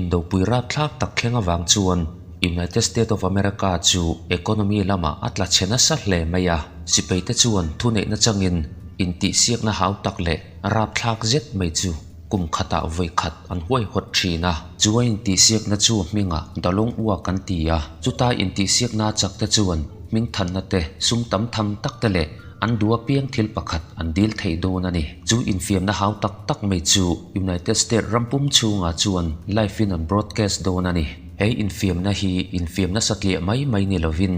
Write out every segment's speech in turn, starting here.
Indopui rapthlak tak thleng avang chuan United State of America chu economy lamah a tla chhe nasa hle mai a. Sipaite chuan thuneihna changin intihsiakna hau tak leh rapthlak zet mai chu kum khatah vawi khat an huaihawt thin a. Chu a intihsiakna chu hmingah Dalawng Ua kan ti a. Chuta intihsiakna chakte chuan hmingthanna te, sum tam tham tak te leh An duh apiang thil pakhat an dil theih dawn a ni. Chu infiamna hau tak tak mai chu United State ram pum chhungah chuan live in an broadcast dawn a ni. He infiamna hi infiamna satliah mai mai ni lovin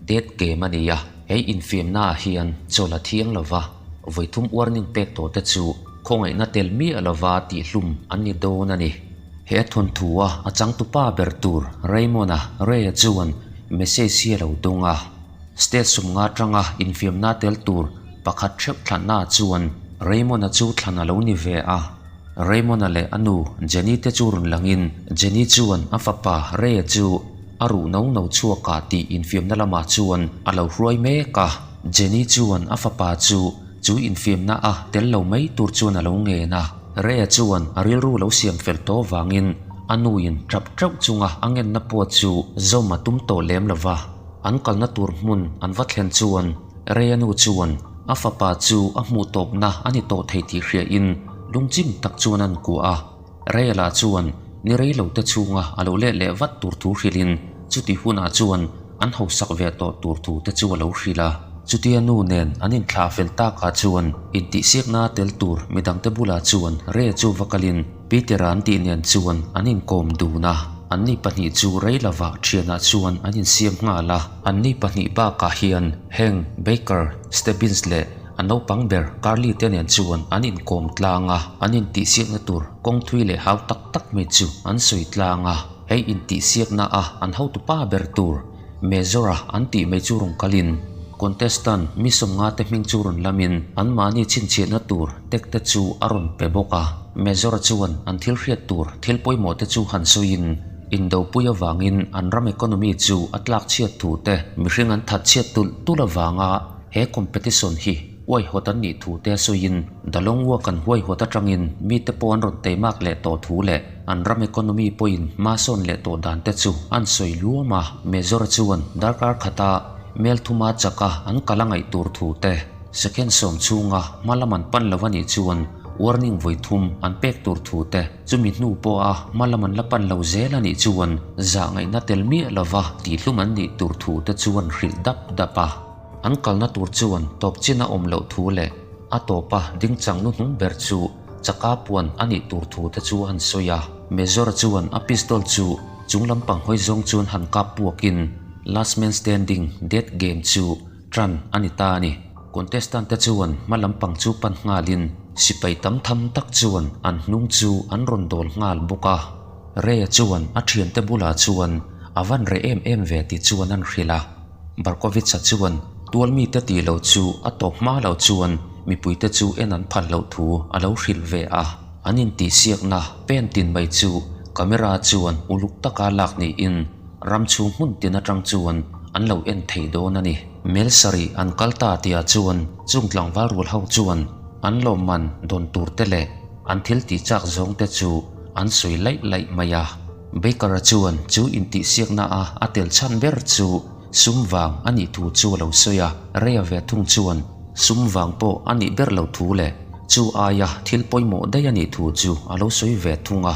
death game a ni a. He infiamna ah hian chawl a thiang lova, vawithum warning pek tawh te chu khawngaihna tel miah lova tihhlum an ni dawn a ni. He a thawnthu a a changtupa ber tur Raymond-a, Ray-a chuan message hi a lo dawng a. State sumnga atanga infiamna tel tur pakhat theuh thlanna chuan Raymond-a chu thlan a lo ni ve a. Raymond-a leh a nu Jenny te chu rawn langin Jenny chuan a fapa Ray-a chu a ruh no no chhuakah tih infiamna lamah chuan a lo hruai mek a. Jenny chuan a fapa chu chu infiamna a tel lo mai tur chuan a lo ngen a. Ray-a chuan a rilru lo siam fel tawh vangin a nuin tap teuh chunga a ngenna pawh chu zawm a tum tawh lem lo va. An kalna tur hmun an va thlen chuan Rea nu chuan a fapa chu a hmuh tawpna a ni tawh thei tih hriain lungchim tak chuan an kuah a. Rea lah chuan ni rei lo te chhunga a lo let leh vat tur thu hrilhin chuti hunah chuan an hausak ve tawh tur thu te chu a lo hrilh a. Chutia nu nen an inthlah fel takah chuan intihsiakna tel tur midangte bulah chuan Rea chu va kalin Peter-a an tih nen chuan an inkawm dun a, anni pahnih chu rei lovah thianah chuan an insiam nghal a. Anni pahnih bakah hian heng Baker, Stebbins leh a naupang ber Carly te nen chuan an inkawm tlang a, an intihsiakna tur kawng thui leh hau tak tak mai chu an sawi tlang a. Hei intihsiakna a an hotupa ber tur Major-a an tih mai chu rawn kalin contestant mi sawmnga te hming chu rawn lamin anmahni chhinchhiahna tur tek te chu a rawn pe bawk a. Major-a chuan an thil hriat tur thil pawimawh te chu han sawiin indopui avangin an ram economy chu a tlak chhiat thu te, mihring an that chhiat tulh tulh avanga he competition hi huaihawt an nih thu te a sawiin Dalong Walk an huaihawt atangin mite pawh an rawn teimak leh tawh thu leh an ram economy pawhin hma sawn leh tawh dan te chu an sawi luam a. Major chuan darkar khata mel thuma chaka an kal a ngaih tur thu te, second sawm chhunga hma lam an pan lo a nih chuan warning vawi thum an pek tur thu te, chumi hnu pawha hma lam an la pan lo zel a nih chuan zah ngaihna tel miah lova tihhlum an nih tur thu te chu an hrilh dap dap a. An kalna tur chuan tawp chin a awm loh thu leh a tawpa dingchang nu hnung ber chu chaka puan a nih tur thu te chu an sawi a. Major chuan a pistol chu chung lampang hawi zawng chuan han kap puakin Last Man Standing Death Game chu tan a ni ta a ni. Contestant te chuan hma lampang chu pan nghalin sipai tam tham tak chuan an hnung chu an rawn dawl nghal bawk a. Ray-a chuan a thiante bulah chuan a van reh em em ve tih chuan an hrilh a. Barkovitz-a chuan tual mite tih loh chu a tawp hma loh chuan mipuite chu en an phal loh thu a lo hrilh ve a. An intihsiakna pen tin mai chu camera chuan uluk taka lak niin ram chhung hmun tin atang chuan an lo en thei dawn a ni. Mel sarih an kal ta tihah chuan chung tlangval rual ho chuan an lawmman dawn tur te leh an thil tih chak zawng te chu an sawi laih laih mai a. Baker-a chuan chu intihsiakna a a tel chhan ber chu sum vang a nih thu chu a lo sawi a, Ray-a ve thung chuan sum vang pawh a nih ber lo thu leh chu aia thil pawimawh daih a nih thu chu a lo sawi ve thung a.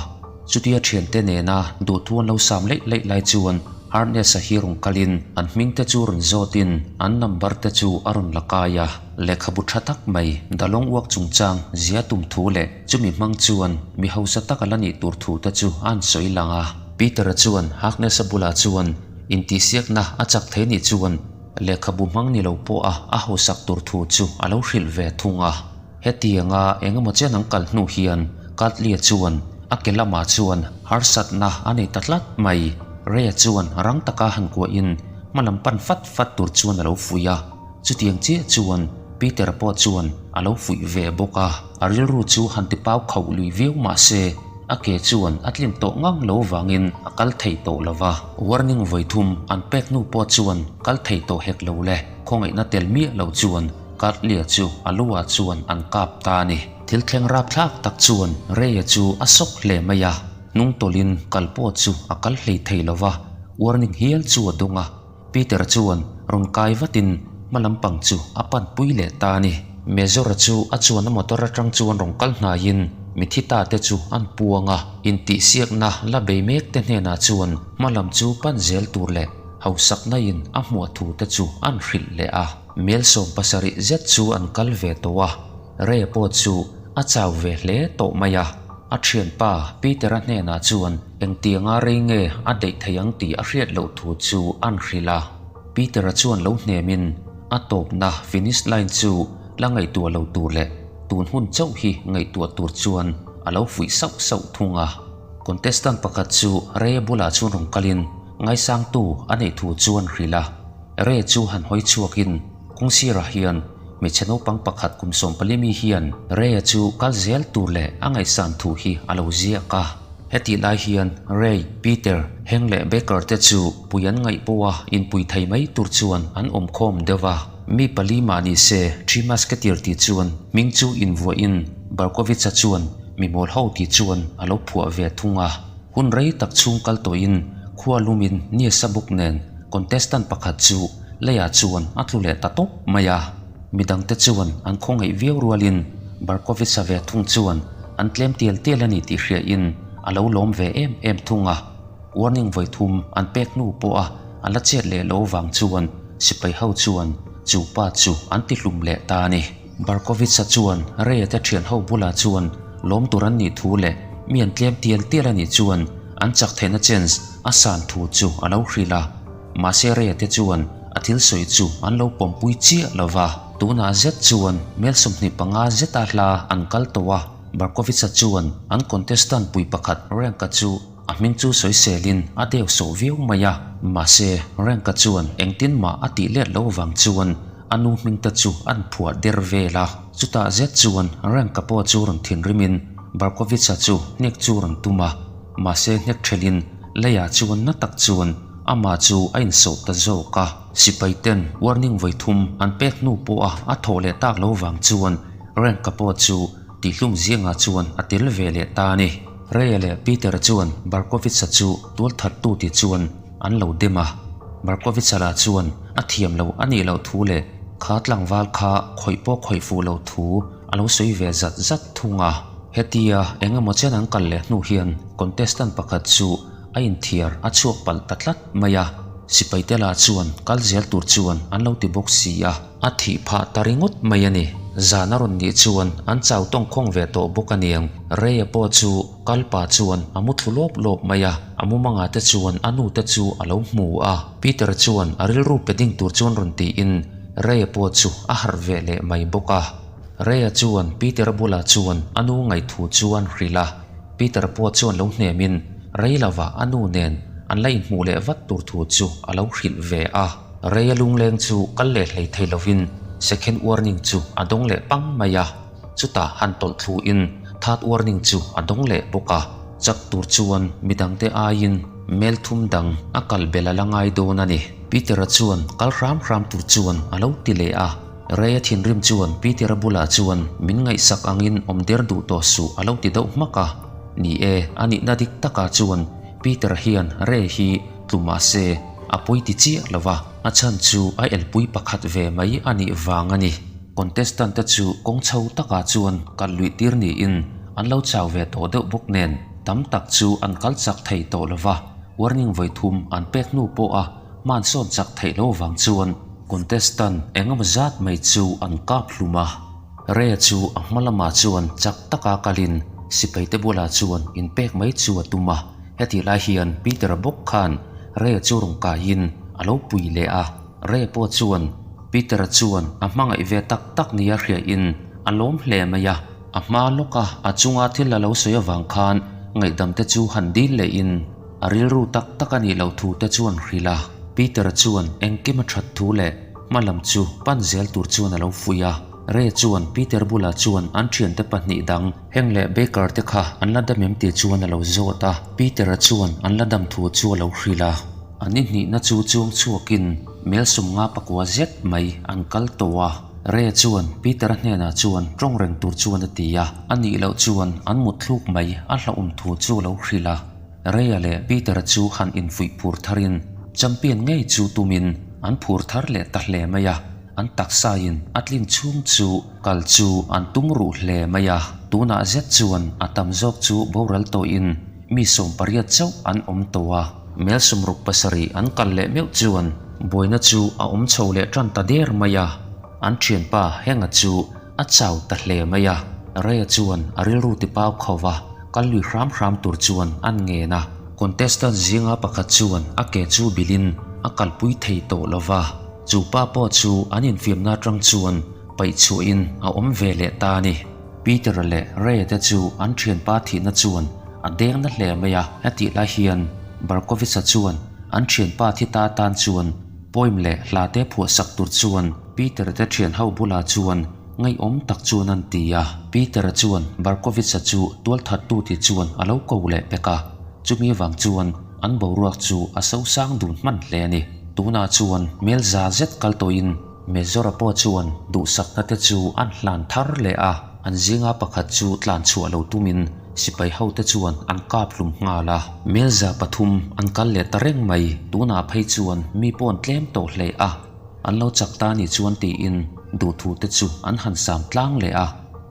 Chutia thiante nena duhthu an lo sam leih leih lai chuan Harness-a hi rawn kalin an hmingte chu rawn zawtin an number te chu a rawn la kai a. Lehkhabu tha tak mai Dalawng uak chungchang zia tum thu leh Chumi hmang chuan mi hausa tak a la nih tur thu te chu a han sawi lang a. Peter-a chuan Harkness-a bulah chuan intihsiakna a chak thei nih chuan lehkhabu hmang ni lo pawha a hausak tur thu chu a lo hrilh ve thung a. Hetianga eng emaw chen an kal hnu hian Cuddly-a chuan a ke lamah chuan harsatna a nei ta tlat mai. Ray-a chuan rang taka han kuahin hma lam pan fat fat tur chuan a lo fuih a. Chutiang chiah chuan Peter-a pawh chuan a lo fuih ve bawk a. A rilru chu han ti pau khauh lui viau mah se, a ke chuan a tlin tawh ngang lo vangin a kal thei tawh lo va. Warning vawi thum an pek hnu pawh chuan kal thei tawh hek lo le, khawngaihna tel miah lo chuan Kartlia chu a lu ah chuan an kap ta a ni. Thil thleng rapthlak tak chuan Ray-a chu a sawk hle mai a. Hnung tawlhin kal pawh chu a kal hlei thei lo va, warning hial chu a dawng a. Peter chuan rawn kai vatin hma lampang chu a pan pui leh ta a ni. Major-a chu a chuanna motor atang chuan rawn kal hnaiin mithi ta te chu an puang a, intihsiakna la bei mek te hnenah chuan hma lam chu pan zel tur leh hausakna in a hmuah thu te chu an hrilh leh a. Mel 70 zet chu an kal ve tawh a, Ray pawh chu a chau ve hle tawh mai a. A thianpa Peter-a hnenah chuan engtianga rei nge a daih thei ang tih a hriat loh thu chu an hrilh a. Peter-a chuan lo hnemin a tawpna finish line chu la ngaihtuah lo tur leh tun hun chauh hi ngaihtuah tur chuan a lo fuih sauh sauh thung a. Contestant pakhat chu Ray-a bulah chuan rawn kalin ngaisangtu a neih thu chu an hrilh a. Ray chu han hawi chhuakin Kawngsirah hian hmeichhe naupang pakhat kum 14 mi hian Ray-a chu kal zel tur leh a ngaihsan thu hi a lo ziak a. Hetih lai hian Ray, Peter, Heng leh Baker te chu pui an ngaih pawha inpui thei mai tur chuan an awm khawm deuh a. Mi pali mah ni se Three Musketeer tih chuan hming chu invuahin Barkovitz-a chuan mi mawl ho tih chuan a lo phuah ve thung a. Hun rei tak chhung kal tawhin khua lumin ni a sa bawk nen contestant pakhat chu Leiah chuan a tlu leh ta tawp mai a, midangte chuan an khawngaih viau rualin Barkovitz-a ve thung chuan an tlem tial tial a ni tih hriain a lo lawm ve em em thung a. Warning vawi thum an pek hnu pawha a la chet leh lo vang chuan sipai ho chuan chu pa chu an ti hlum leh ta a ni. Barkovitz-a chuan Ray-a te thian ho bulah chuan lawm tur an nih thu leh mi an tlem tial tial a nih chuan an chak theihna chance a san thu chu a lo hrilh a. Mahse Rea te chuan a thil sawi chu an lo pawmpui chiah lo va, tunah zet chuan mel 25 zeta hla an kal tawh a, Barkovitz-a chuan an contestant pui pakhat Renka chu a hming chu sawiselin a deu sawh viau mai a, mahse Renka chuan engtin mah a tih let lo vang chuan a nu hming te chu an phuah der vel a. Chutah zet chuan Renka pawh chu rawn thinrimin Barkovitz-a chu hnek chu rawn tum a, mahse hnek thelin leiah chuan na tak chuan Amah chu a insawh ta zawk a. Sipai ten warning vawi thum an pek hnu pawha a thawh leh tak lo vang chuan Rank-a pawh chu tihlum zingah chuan a tel ve leh ta a ni. Ray-a leh Peter-a chuan Barkovitz-a chu tualthattu ti chuan an lo dem a. Barkovitz-a lah chuan a thiam lo a nih loh thu leh kha tlangval kha khawih pawh khawih fuh loh thu a lo sawi ve zat zat thung a. Hetia eng emaw chen an kal leh hnu hian contestant pakhat chu A inthiar a chhuak palh ta tlat mai a, sipaite lah chuan kal zel tur chuan an lo ti bawk si a, a thih phah ta ringawt mai a ni. Zan a rawn nih chuan an chau tawngkhawng ve tawh bawk a niang. Ray-a pawh chu kal pa chuan a mu thlu lawp lawp mai a, a mumanga te chuan a nu te chu a lo hmu a. Peter chuan a rilru pe ding tur chuan rawn tiin Ray-a pawh chu a harh ve leh mai bawk a. Ray-a chuan Peter-a bulah chuan a nu ngaihthu chu an hrilh a. Peter pawh chuan lo hnemin rei lovah a nu nen an la inhmuh leh vat tur thu chu a lo hrilh ve a. Rei a lungleng chu kal leh hlei thei lovin second warning chu a dawng leh pang mai a, chutah han tawlh thluin third warning chu a dawng leh bawk a. Chak tur chuan midangte aiin mel thum dang a kal bel a la ngai dawn a ni. Peter-a chuan kal hram hram tur chuan a lo ti leh a. Ray-a thinrim chuan Peter-a bulah chuan min ngaihsak angin awm der duh tawh suh a lo ti deuh hmak a. Ni e, a nihna dik takah chuan Peter-a hian Ray hi tlu mah se a pawi ti chiah lo va, a chhan chu a elpui pakhat ve mai a nih vang a ni. Contestant te chu kawng chho takah chuan kal luih tir niin an lo chau ve tawh deuh bawk nen tam tak chu an kal chak thei tawh lo va, warning vawi thum an pek hnu pawha Hman sawn chak theih lo vang chuan contestant eng emaw zat mai chu an kap hlum a. Ray-a chu a hma lamah chuan chak taka kalin sipaite bulah chuan inpek mai chu a tum a. Hetih lai hian Peter-a bawk khan Ray-a chu rawn kaiin a lo pui leh a. Ray-a pawh chuan Peter-a chuan a hmangaih ve tak tak nia hriain a lawm hle mai a. A hma lawka a chunga thil a lo sawi avang khan ngaihdamte chu han dil lehin, A rilru tak tak a nih loh thu te chuan hrilh a, Peter chuan engkim a that thu leh hma lam chu pan zel tur chuan a lo fuih a. Ray chuan Peter bulah chuan an thiante pahnih dang Heng leh Baker te kha an la dam em tih chuan a lo zawt a, Peter-a chuan an la dam thu chu a lo hrilh a. An inhnihna chu chuang chhuakin mel 59 zet mai an kal tawh a. Ray chuan Peter-a hnenah chuan tawng reng tur chuan a ti a, a nih loh chuan an mut thluk mai a hlauhawm thu chu a lo hrilh a. Ray-a leh Peter-a chu han infuih phur tharin champion ngei chu tumin an phur thar leh ta hle mai a, an taksain a tlin chhung chu kal chu an tum ruh hle mai a. Tunah zet chuan a tam zawk chu boral tawhin mi 18 chauh an awm tawh a. Mel 67 an kal leh meuh chuan buaina chu a awm chho leh tan ta der mai a, an thianpa Henga chu a chau ta hle mai a. Ray-a chuan a rilru tipau kho va, kal lui hram hram tur chuan an ngen a. Contestant zinga pakhat chuan a ke chu bilhin a kalpui thei tawh lo va, chu pa pawh chu an infiamna atang chuan paih chhuahin a awm ve leh ta a ni. Peter-a leh Ray-a te chu an thianpa thihna chuan a deng na hle mai a. Hetih lai hian Barkovitz-a chuan an thianpa thi ta tan chuan poem leh hla te phuahsak tur chuan Peter-a te thian ho bulah chuan ngaihawm tak chuan an ti a. Peter-a chuan Barkovitz-a chu tualthattu ti chuan a lo ko leh pek a, chumi vang chuan an boruak chu a sosang dun hman hle a ni. Tunah chuan hmel za zet kal tawhin Major-a pawh chuan duhsakna te chu an hlan thar leh a, an zinga pakhat chu tlan chhuah lo tumin sipai hote chuan an kap hlum nghal a. Melza pathum an kal leh ta reng mai, tunah phei chuan mi pawh an tlem tawh hle a, an lo chak ta ni chuan tiin duhthu te chu an han sam tlang leh a.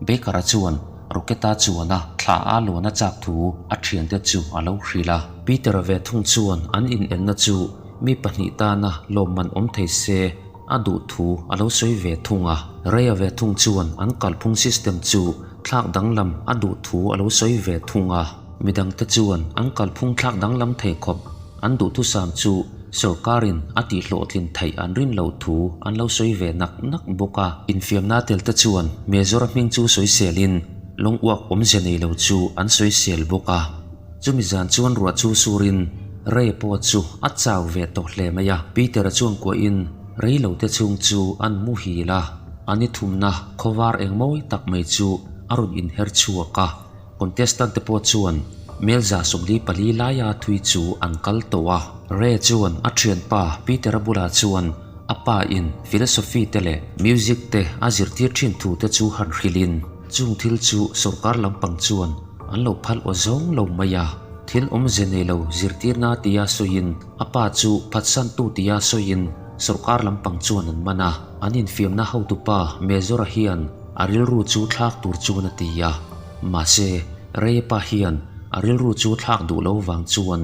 Baker-a chuan Rocket-a chuana thla a luan a chak thu a thiante chu a lo hrilh a. Peter-a ve thung chuan an inelna chu Mi pahnih tana lawmman awm thei se a duh thu a lo sawi ve thung a. Ray-a ve thung chuan an kalphung system chu thlak danglam a duh thu a lo sawi ve thung a. Midangte chuan an kalphung thlak danglam thei khawp an duhthusam chu sorkarin a tihhlawhtlin theih an rin loh thu an lo sawi ve nak nak bawk a. Infiamna telte chuan Major-a hming chu sawiselin lawng uak awmzia nei lo chu an sawisel bawk a. Chumi zan chuan ruah chu surin Ray pawh chu a chau ve tawh hle mai a. Peter-a chuan kuahin rei lo te chhung chu an muhil a, a ni thumna khawvar eng mawi tak mai chu a rawn inher chhuak a. Contestant te pawh chuan Melza 44 laia thui chu an kal tawh a. Ray chuan a thianpa Peter-a bulah chuan a pa in philosophy te leh music te a zirtir thin thu te chu han hrilhin chung thil chu sorkar lampang chuan An lo phal aw zawng lo mai a, thil awmze nei lo zirtirna tia sawiin a pa chu phatsantu tia sawiin sorkar lampang chuan an man a. An infiamna hotupa Major-a hian a rilru chu thlak tur chuan a ti a, mahse Ray-pa hian a rilru chu thlak duh lo vang chuan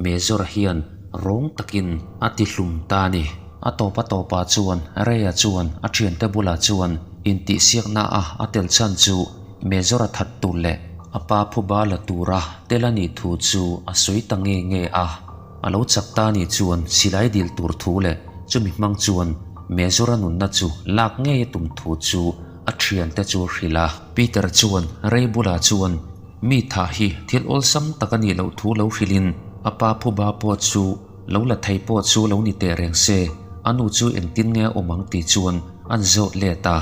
Major-a hian rawng takin a ti hlum ta a ni. A tawp a tawpah chuan Ray-a chuan a thiante bulah chuan intihsiakna a a tel chhan chu Major a that tur leh a pa phuba la tura tel a nih thu chu a sawi ta nge nge a. A lo chak ta nih chuan silai dil tur thu leh chumi hmang chuan Major a nunna chu lak ngei a tum thu chu a thiante chu a hrilh a. Peter chuan rei bulah chuan mi thah hi thil awlsam tak a nih loh thu lo hrilhin a pa phuba pawh chu lo la thei pawh chu lo ni teh reng se, a nu chu engtin nge a awm ang tih chuan an zawt let a.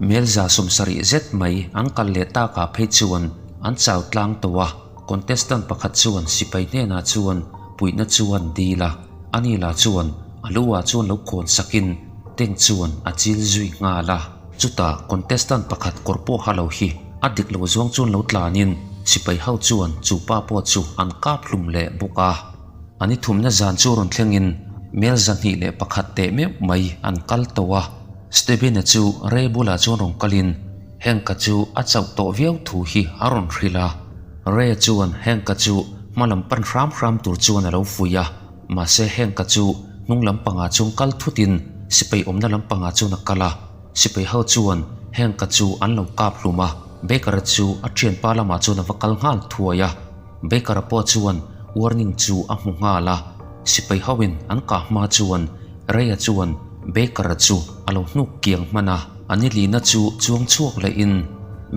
Melza 70 zet mai an kal leh takah phei chuan an chau tlang tawh a, contestant pakhat chuan sipai hnenah chuan puihna chu an dil a, ani lah chuan a lu ah chuan lo khawn sakin tank chuan a chil zui nghal a. Chutah contestant pakhat kawr pawh ha lo hi a dik lo zawng chuan lo tlanin sipai ho chuan chu pa pawh chu an kap hlum leh bawk a. A ni thumna zan chu rawn thlengin mel 201 teh meuh mai an kal tawh a. Stephen-a chu Ray bulah chuan rawn kalin Hank-a chu a chauh tawh viau thu hi a rawn hrilh a. Ray chuan Hank-a chu hma lam pan hram hram tur chuan a lo fuih a, mahse Hank-a chu hnung lam pangah chuan kal thutin sipai awmna lam pangah chuan a kal a. Sipai ho chuan Hank-a chu an lo kap hlum a, Baker-a chu a thianpa lamah chuan a va kal nghal thuai a. Baker-a pawh chuan warning chu a hmu nghal a, sipai hoin an kah hma chuan Ray-a chuan Baker-a chu a lo hnuk kiang hman a, a ni lina chu chuang chhuak lehin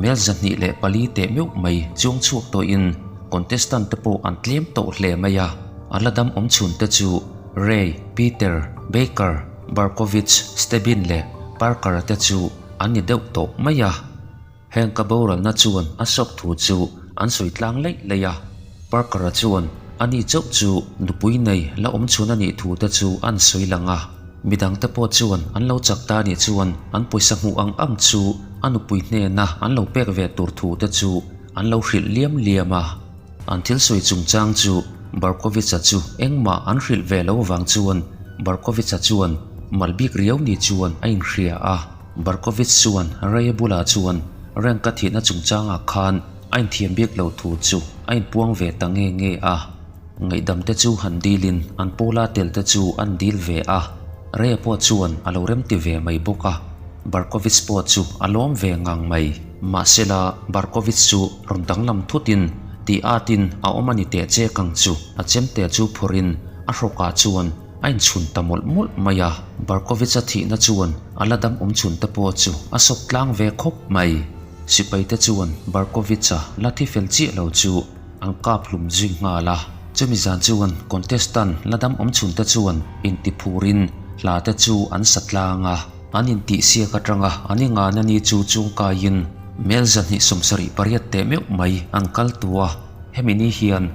mel 204 teh meuh mai chuang chhuak tawhin contestant te pawh an tlem tawh hle mai a, a la dam awm chhun te chu Ray, Peter, Baker, Barkovitch, Stebbin leh Parker-a te chu an ni deuh tawh mai a. Heng ka boralna chuan a sawk thu chu an sawi tlang leih leih a, Parker-a chuan ani chauh chu nupui nei la awm chhun a nih thu te chu an sawi lang a. Midangte pawh chuan an lo chak ta nih chuan an pawisa hmuh ang ang chu a nupui hnena an lo pek ve tur thu te chu an lo hrilh liam liam a. An thil sawi chungchang chu. Barkovitz-a chu engmah an hrilh ve lo vang chuan Barkovitz-a chuan mal bik riau ni chuan a inhria a. Barkovitz chuan Ray-a bulah chuan rank-a thihna chungchangah khan a inthiam bik lo thu chu a inpuang ve ta nge nge a. Ngaihdam te chu han dilin an pawla tel te chu an dil ve a, Ray-a pawh chuan a lo remti ve mai bawk a. Barkovitz pawh chu a lawm ve ngang mai. Mahsela, Barkovitz chu rawn danglam thutin tih atin a awm a ni teh che kang chu a chemte chu phawrhin a hrawkah chuan a inchhun ta mawlh mawlh mai a. Barkovitz-a thihna chuan a la dam awm chhun te pawh chu a sawp tlang ve khawp mai. Sipaite chuan Barkovitz-a la thi fel chiah lo chu an kap hlum zui nghal a. Chumi zan chuan contestant la dam awm chhun te chuan intiphurin hla te chu an sa tlang a. An intihsiak atanga an ingan a ni chu chungkaiin mel 278 teh meuh mai an kal tu a, hemi ni hian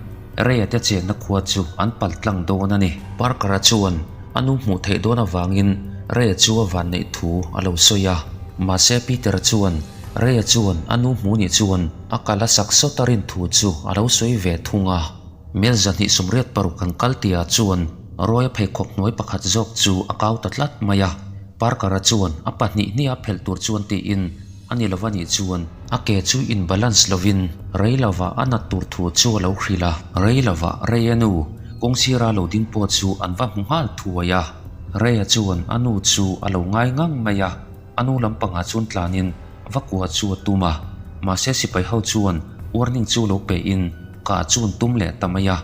Ray-a te chenna khua chu an pal tlang dawn a ni. Parker-a chuan a nu hmuh theih dawn avangin Ray-a chu a vanneih thu a lo sawi a, mahse Peter-a chuan Ray-a chuan a nu hmuh nih chuan a kal a sak sawt a rin thu chu a lo sawi ve thung a. Mel 286 kan kal tihah chuan Roy-a pheikhawk hnuai pakhat zawk chu a kau ta tlat mai a, Parker-a chuan a pahnih hniha phelh tur chuan tiin a ni lova nih chuan a ke chu in balance lovin rei lova a nat tur thu chu a lo hrilh a. Rei lova Ray-a nu kawngsira lo ding pawh chu an va hmu nghal thuai a, Ray-a chuan a nu chu a lo ngai ngang mai a. A nu lampangah chuan tlanin va kua chu a tum a, mahse sipai ho chuan warning chu lo pehin kah chu an tum leh ta mai a.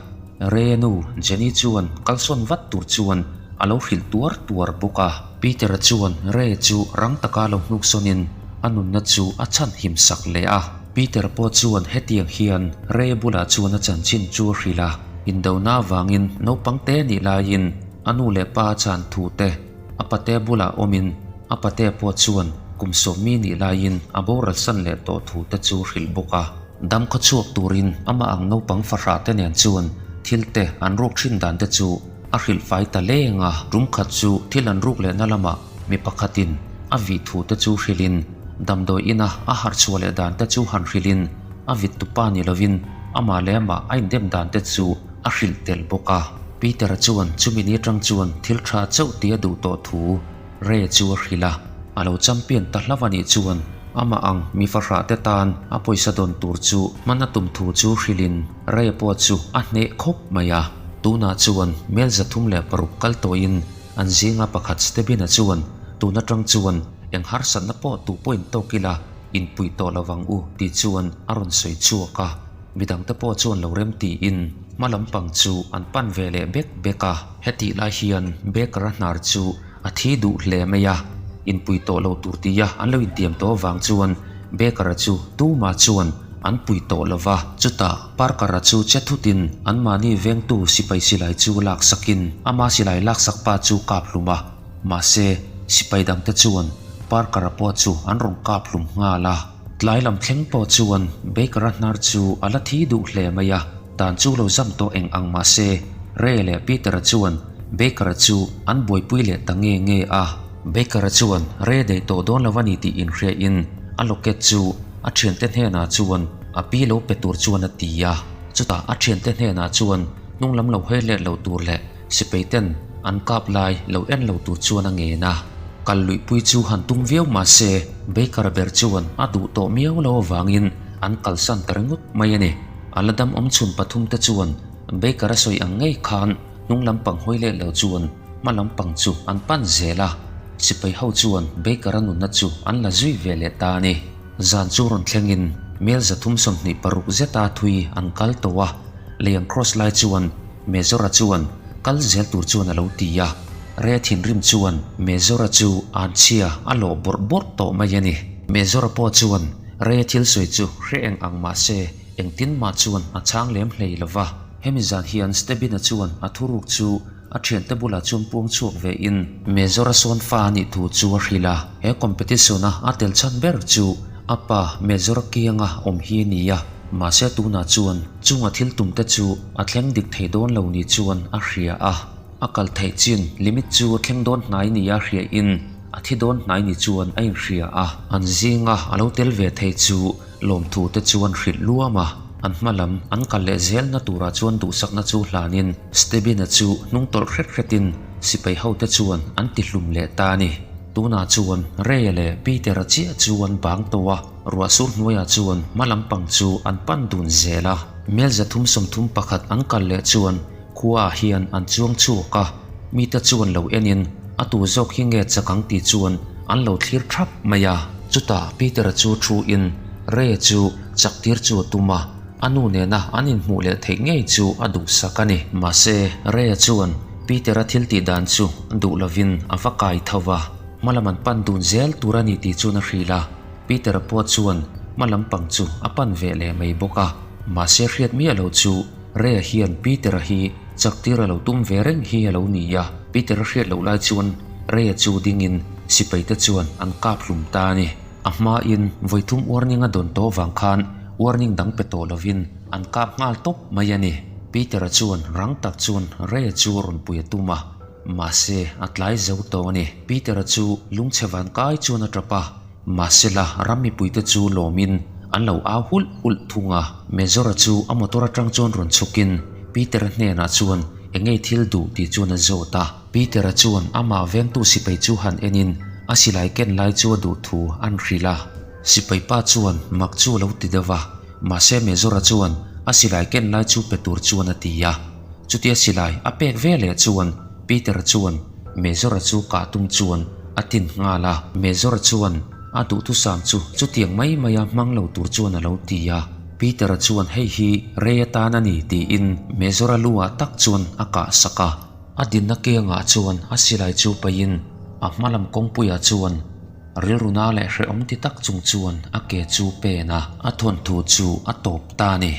Ray-a nu Jenny chuan kalsawn vat tur chuan a lo hrilh tuar tuar bawk a. Peter-a chuan Ray chu rang taka lo hnuk sawnin a nunna chu a chhan him sak leh a. Peter pawh chuan hetiang hian Ray bulah chuan a chanchin chu a hrilh a, indona avangin naupang te nih laiin a nu leh pa a chan thu te, A pate bulah awmin a pate pawh chuan kum sawmmi nih laiin a boral san leh tawh thu te chu hrilh bawk a. Dam khaw chhuak turin amah ang naupang fahrah te nen chuan thil te an ruk thin dan te chu a hrilh fai ta leng a. Tum khat chu thil an ruk lehna lamah mi pakhatin a vih thu te chu hrilhin damdawi ina a harh chhuah leh dan te chu han hrilhin a vit tupa ni lovin amah leh amah a indem dan te chu a hrilh tel bawk a. Peter-a chuan chumi ni atang chuan thil tha chauh tih a duh tawh thu Ray chu a hrilh a. A lo champion ta hlauh a nih chuan amah ang mi fahrah te tan a pawisa dawn tur chu hman a tum thu chu hrilhin Ray pawh chu a hneh khawp mai a. Tunah chuan mel 306 kal tawhin an zinga pakhat Stebin-a chuan tun atang chuan eng harsatna pawh tu pawhin tawk ila inpuih tawh lovang u tih chuan a rawn sawi chhuak a. Midangte pawh chuan lo rem tiin hma lampang chu an pan ve leh bek bek a. Hetih lai hian Baker-a hnar chu a thi duh hle mai a, inpui tawh lo tur tia an lo intiam tawh avang chuan Baker-a chu tumah chuan an pui tawh lo va. Chutah Parker-a chu che thutin anmahni vengtu sipai silai chu laksakin ama silai laksak pa chu kap hlum a, mahse sipai dangte chuan Parker-a pawh chu an rawn kap hlum nghal a. Tlai lam thleng pawh chuan Baker-a hnar chu a la thi duh hle mai a, dan chu lo zam tawh eng ang mah se, Ray leh Peter-a chuan Baker-a chu an buaipui leh ta nge nge a. Baker-a chuan Ray daih tawh dawn lo a ni tih inhriain a locket chu a thiante hnenah chuan a pi lo pe tur chuan a ti a. Chutah a thiante hnenah chuan hnung lam lo hawi let lo tur leh Sipaiten an kap lai lo en lo tur chuan a ngen a, kal luihpui chu han tum viau mah se Baker ber chuan a duh tawh miau lo avangin an kalsan ta ringawt mai a ni. A la dam awm chhun pathum te chuan Baker a sawi ang ngei khan hnung lampang hawi leh lo chuan hma lampang chu an pan zel a, sipai ho chuan Baker a nunna chu an la zui ve leh ta a ni. Zan chu rawn thlengin mel 326 zeta thui an kal tawh a, lei an cross lai chuan Major-a chuan kal zel tur chuan a lo ti a, Ray thinrim chuan Major-a chu anchhia a lawh bawrh bawrh tawh mai a ni. Major-a pawh chuan Ray thil sawi chu hre eng ang mah se engtin mah chuan a chhang lem hlei lo va. Hemi zan hian Stebin-a chuan a thuruk chu a thiante bulah chuan puang chhuak ve in Major-a sawn fa a nih thu chu a hrilh a. He competition-a a tel chhan ber chu a pa Major-a kianga awm hi a ni a, mahse tunah chuan Chunga thil tum te chu a thleng dik thei dawn lo ni chuan a hria a, a kal theih chin limit chu a thleng dawn hnai nia hria in a thi dawn hnai ni chuan a inhria a. An zinga a lo tel ve thei chu lawmthu te chuan hrilh luam a. An hma lam an kal leh zelna turah chuan duhsakna chu hlanin Stebina chu hnung tawlh hret hretin sipai hote chuan an ti hlum leh ta a ni. Tunah chuan Ray-a leh Peter-a chiah chu an bang tawh a, ruah sur hnuaiah chuan hma lampang chu an pan dun zel a. Mel 331 an kal leh chuan khuaah hian an chuang chhuak a, mite chuan lo enin a tu zawk hi nge chak ang tih chuan an lo thlir thap mai a. Chutah Peter-a chu thu-in Ray-a chu chak tir chu a tum a, a nu nena an inhmuh leh theih ngei chu a duhsak a ni. Mahse, Ray-a chuan Peter-a thil tih dan chu duh lovin a va kai tho va, hma lam an pan dun zel tur a ni tih chuan a hrilh a. Peter-a pawh chuan hma lam pang chu a pan ve leh mai bawk a. Mahse hriat miah lo chu Ray-a hian Peter-a hi chak tir a lo tum ve reng hi a lo ni a. Peter-a hriat loh lai chuan Ray-a chu dingin sipaite chuan an kap hlum ta a ni. A hmain vawi thum warning a dawn tawh vang khan warning dang pe tawh lovin an kap nghal tawp mai a ni. Peter-a chuan rang tak chuan Ray-a chu rawn pui a tum a, mahse a tlai zo tawh a ni. Peter-a chu lungchhe van kai chuan a tap a, mahsela ram mipuite chu lawmin an lo au hulh hulh thung a. Major-a chu a motor atang chuan rawn chhukin Peter-a hnenah chuan eng nge thil duh tih chuan a zawt a. Peter-a chuan amah vengtu sipai chu han enin a silai ken lai chu a duh thu an hrilh a. Sipai pa chuan mak chu a lo ti deuh a, mahse Major-a chuan a silai ken lai chu pe tur chuan a ti a. Chutia silai a pek ve leh chuan Peter-a chuan Major-a chu kah tum chuan a tin nghal a. Major-a chuan a duhthusam chu chutiang mai maia hmang lo tur chuan a lo ti a. Peter-a chuan hei hi rei atan a ni tiin Major-a lu ah tak chuan a kah sak a. A dinna kengah chuan a silai chu paihin a hma lam kawngpuiah chuan rilruna leh hrehawm ti tak chung chuan a ke chu pen a, a thawnthu chu a tawp ta a ni.